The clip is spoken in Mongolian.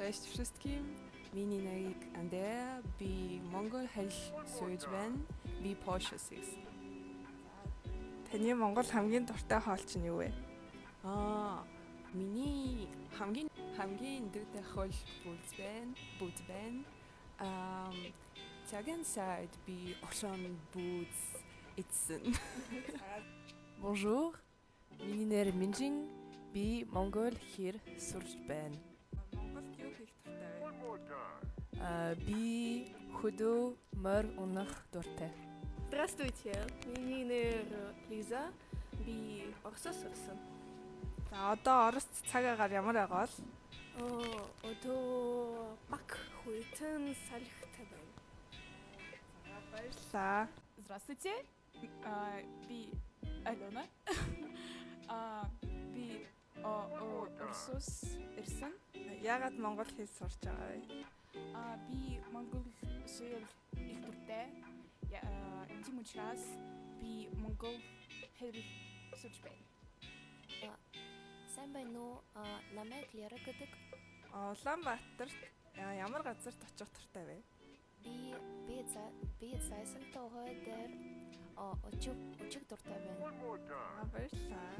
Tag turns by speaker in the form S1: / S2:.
S1: Cześć wszystkim. Миний нэрийг Андреа. Би Монгол хэл сурж байна. Би Польшоос ирсэн.
S2: Таны Монгол хамгийн дуртай хоол чинь юу вэ?
S1: Аа, миний хамгийн дуртай хоол бүз байна. Бүз байна. Цагаан сард би олон бүз идсэн.
S3: Bonjour. Миний нэр Минжин. Би монгол хэл сурч байна.
S2: Монголд юу хийх дуртай вэ?
S3: Би хөдөө морь унах дуртай.
S4: Здравствуйте. Миний нэр Лиза. Би Оросоос ирсэн.
S2: За, одоо Орост цаг агаар ямар байгаа бол?
S4: Одоо бага хүйтэн салхитай байна.
S2: Баярлалаа.
S5: Здравствуйте. Би Алена. Би Оросоос ирсэн.
S2: Яагаад монгол хэл сурч байгаа вэ?
S5: Би монгол соёл их дуртай. Тийм учраас би монгол хэл сурч байна.
S6: Сайн байна уу? Намайг Лера гэдэг.
S2: Улаанбаатарт ямар газарт очих дуртай вэ?
S6: Би зайсан тоогой дээр очих дуртай байна.
S2: Баярлалаа.